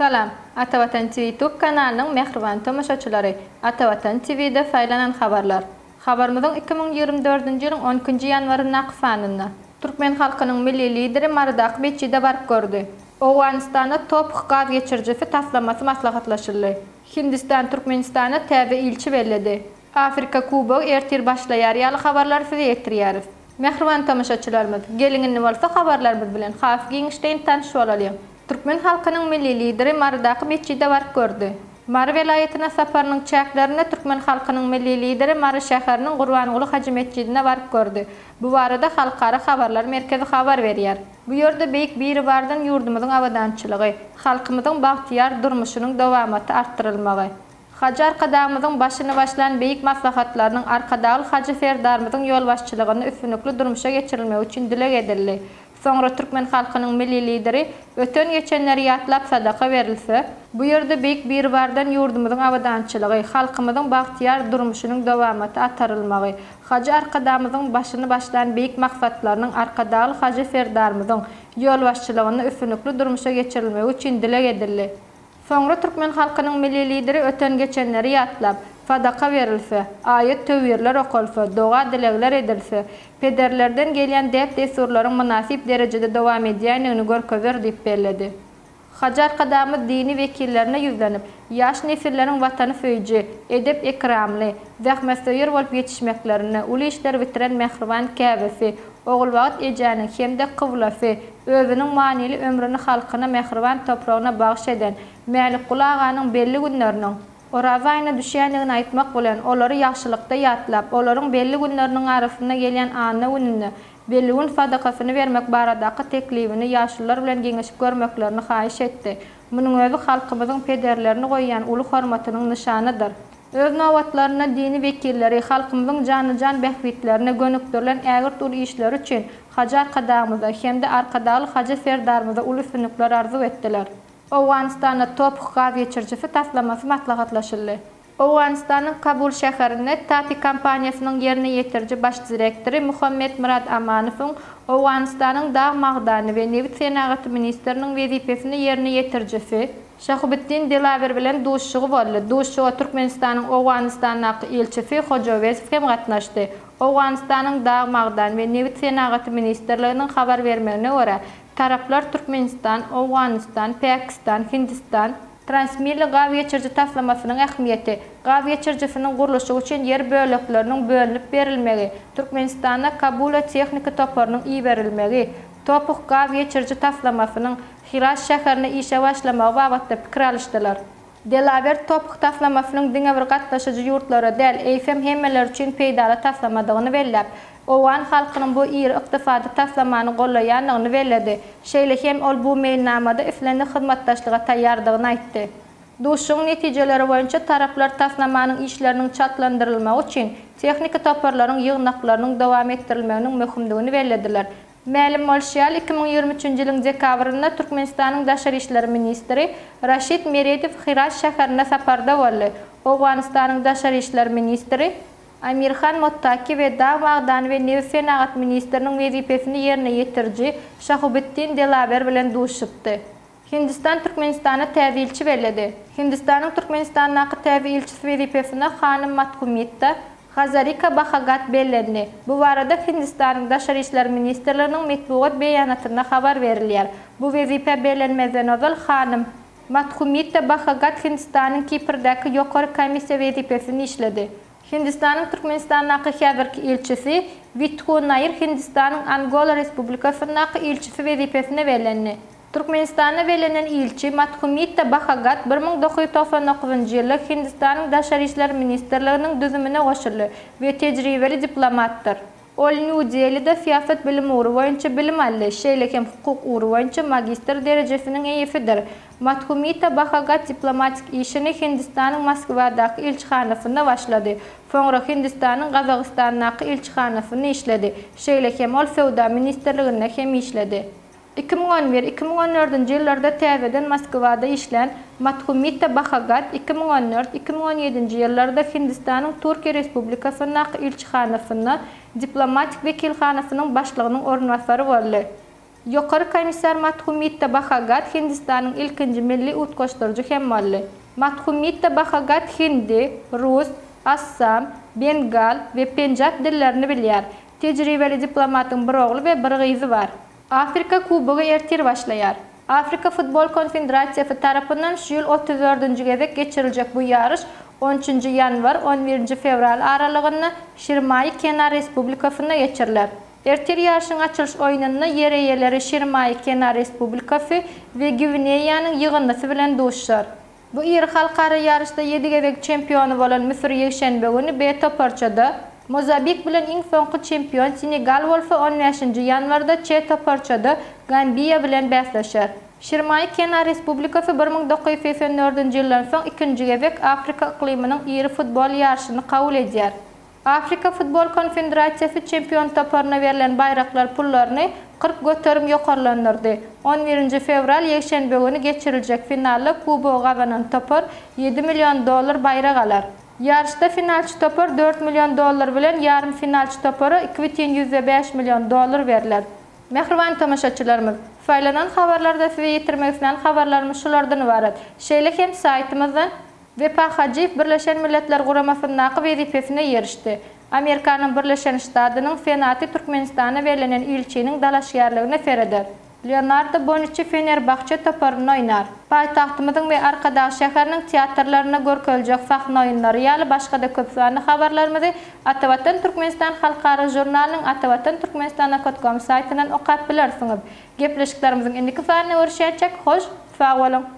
Salam, Atavatan TV YouTube kanalynyň mähriban tomaşaçylary! Atavatan TV-de saýlanan habarlar. Habarymyzyň 2024-nji ýylyň 12-nji ýanwaryndaky sanynda. Türkmen halkynyň Milli Lideri Marydaky metjide baryp gördi. Owganystanda TOPH gaz geçirijisi taslamasy maslahatlaşyldy. Hindistan Türkmenistana täze ilçi belledi. Afrika Kubogy ertir başlaýar ýaly habarlary size ýetirýäris. Mähriban tomaşaçylarymyz, geliň indi bolsa habarlarymyz bilen has giňişleýin tanyş bolalyň. Türkmen halkynyň Milli Lideri Marydaky metjide baryp gördi. Mary welaýatyna saparynyň çäklerinde türkmen halkynyň Milli Lideri Mary şäheriniň Gurbanguly hajy metjidine baryp gördi. Bu barada Halkara habarlar merkezi habar berýär. Bu ýerde Beýik Biribardan ýurdumyzyň abadançylygy, halkymyzyň bagtyýar durmuşynyň dowamaty artdyrylmagy, Hajy Arkadagymyzyň başyny başlan beýik maslahatlarynyň Arkadagly Hajy Serdarymyzyň ýolbaşçylygynda üstünlikli durmuşa geçirilmegi üçin dileg edildi. Soňra türkmen halkynyň Milli Lideri öten-geçenleri ýatlap sadaka berilse, bu ýerde Beýik Biribardan ýurdumyzyň abadançylygy, halkymyzyň bagtyýar durmuşynyň dowamaty atarylmagy, Hajy Arkadagymyzyň başyny başlan beýik maksatlarynyň Arkadagly Hajy Serdarymyzyň ýolbaşçylygynda üstünlikli durmuşa geçirilmegi üçin dileg edildi. Soňra türkmen halkynyň Milli Lideri öten-geçenleri ýatlap, sadaka berilse, aýat-töwirler okalsa, doga-dilegler edilse, pederlerden gelýän däp-dessurlaryň mynasyp derejede dowam edýändigini görkezer diýip belledi. Hajy Arkadagymyz dini wekillerine ýüzlenip, ýaş nesilleriň Watany söýüji, edep-ekramly, zähmetsöýer bolup ýetişmeklerinde uly işler bitiren mähriban käbesi Ogulbagt ejäniň hem-de kyblasy, özüniň manyly ömrüni halkyna, mähriban topragyna bagyş eden Mälikguly aganyň belli günleriniň Oraza aýyna düşýändigini aýtmak bilen, olary ýagşylykda ýatlap, olaryň belli günleriniň arasynda gelýän anna gününde belli gün sadakasyny bermek baradaky teklibini ýaşulular bilen geňeşip görmeklerini haýyş etdi. Munuň özi halkymyzyň pederlerini goýýan uly hormatynyň nyşanydyr. Öz nobatlarynda dini wekilleri halkymyzyň jana-jan bähbitlerine gönükdirilen ägirt uly işleri üçin Hajy Arkadagymyza hem-de Arkadagly Hajy Serdarymyza uly üstünlikler arzuw etdiler. Owganystanda TOPH gaz geçirijisi taslamasy maslahatlaşyldy. Owganystanyň Kabul şäherinde TAPI kompaniýasynyň ýerine ýetiriji baş direktory Muhammet Myrat Amanowyň Owganystanyň dag-magdany we nebit senagaty ministriniň wezipesini ýerine ýetirijisi Şahubiddin Delawer bilen duşuşygy boldy. Duşuşyga Türkmenistanyň Owganystandaky ilçisi Hoja Öwezow hem gatnaşdy. Owganystanyň Dag-magdan we nebit senagaty ministrliginiň habar bermegine görä, taraplar Türkmenistan, Owganystan, Päkistan, Hindistan, Transmilli gaz geçiriji taslamasynyň ähmiýeti, gaz geçirijisiniň gurluşygy üçin ýer bölekleriniň bölünip berilmegi, Türkmenistana Kabula tehniki toparynyň iberilmegi, TOPH gaz geçiriji taslamasynyň Hyrat şäherinde işe başlamagy babatda pikir alyşdylar. Delawer TOPH taslamasynyň diňe bir gatnaşyjy ýurtlara däl, eýsem hemmeler üçin peýdaly taslamadygyny belläp, owgan halkynyň bu iri ykdysady taslamany gollaýandygyny belledi. Şeýle hem ol bu meýilnamada islendik hyzmatdaşlyga taýýardygyny aýtdy. Duşuşygyň netijeleri boýunça taraplar taslamanyň işleriniň çaltlandyrylmagy üçin tehniki toparlaryň ýygnaklarynyň dowam etdirilmeginiň möhümdigini bellediler. Mälim bolşy ýaly, 2023-nji ýylyň dekabrynda Türkmenistanyň daşary işler ministri Raşid Meredow Hyrat şäherinde saparda boldy. Owganystanyň daşary işler ministri Amirhan Mottaki we dag-magdany we nebit senagat ministriniň wezipesini ýerine ýetiriji Şahubiddin Delawer bilen duşuşypdy. Hindistan Türkmenistana täze ilçi belledi. Hindistanyň Türkmenistandaky täze ilçisi wezipesine hanym Mathumitta Hazarika Bahagat bellendi. Bu barada Hindistanyň Daşary işler ministrliginiň metbugat beýanatynda habar berilýär. Bu wezipä bellenmezden ozal hanym Mathumitta Bahagat Hindistanyň Kiprdäki Ýokary komissiýa wezipesinde işledi. Hindistanyň Türkmenistandaky häzirki ilçisi Withu Nair Hindistanyň Angola Respublikasyndaky ilçisi wezipesine bellendi. Türkmenistanda bellenen ilçi Madhumita Bahagat 1999-njy ýylda Hindistanyň Daşary işler ministrliginiň düzümine goşuldy we tejribeli diplomatdyr. Ol Nýu-Delide syýasat bilim ugry boýunça bilim aldy, şeýle hem hukuk ugry boýunça magistr derejesiniň eýesidir. Madhumita Bahagat diplomatik işini Hindistanyň Moskwadaky ilçihanasynda başlady, soňra Hindistanyň Gazagystandaky ilçihanasynda işledi, şeýle hem ol Söwda ministrliginde hem işledi. 2011, 2014-nji ýyllarda täzeden Moskwada işlän Madhumita Bahagat 2014, 2017-nji ýyllarda Hindistanyň Türkiýe Respublikasyndaky ilçihanasynda diplomatik wekilhanasynyň başlygynyň orunbasary boldy. Ýokary komissar Madhumitta Bhagat Hindistanyň ilkinji milli utgaşdyryjy hem boldy. Madhumitta Bhagat hindi, rus, assam, bengal we penjap dillerini bilýär. Tejribeli diplomatyň bir ogly we bir gyzy bar. Afrika Kubogy ertir başlaýar. Afrika futbol konfederasiýasy tarapyndan şu ýyl 34-nji gezek geçiriljek bu ýaryş on üçünji ýanwar, on birinji fewral aralygynda Şirmaýy Kenar Respublikasynda geçiriler. Ertir ýaryşyň açylyş oýnunda ýer eýeleri Şirmaýy Kenar Respublikasy we Gwineýanyň ýygyndysy bilen duşuşar. Bu iri halkara ýaryşda ýedi gezek çempiony bolan Müsür ýekşenbe güni B toparçada, Mozabik bilen iň soňky çempion Senegal bolsa on bäşinji ýanwarda Ç toparçada Gambiýa bilen bäsleşer. Şirmaýy Kenar Respublikasy 1984-nji ýyldan soň ikinji gezek Afrika yklymynyň iri futbol ýaryşyny kabul edýär. Afrika futbol konfederasiýasy çempion toparyna berlen baýraklar pullaryny 40% ýokarlandyrdy. On birinji fewral ýekşenbe güni geçiriljek finalda kubogy gazanan topar ýedi million dollar baýrak alar. Ýaryşda finalçy topar dört million dollar bilen ýarym finalçy topara 2,5 million dollar berler. Mähriban tomaşaçylarymyz! Saýlanan habarlarda size ýetirmek islän habarlarymyz şulardan ybarat. Şeýle hem saýtymyzdan Wepa Hajyýew Birleşen Milletler Guramasyndaky wezipesine ýerişdi. Amerikanyň Birleşen Ştadynyň Senaty Türkmenistana bellenen ilçiniň dalaşgärligine sereder. Leonardo Bonuççi Fenerbahçe toparynda oýnar. Paýtagtymyzyň we Arkadag şäheriniň teatrlarynda görkeziljek sahna oýunlary ýaly başga-da köp sanly habarlarymyzy Atavatan Türkmenistan halkara žurnalynyň Atavatan Türkmenistan com saýtyndan okap bilersiňiz. Gepleşiklerimiziň indiki sanynda görüşýänçäk hoş sag boluň!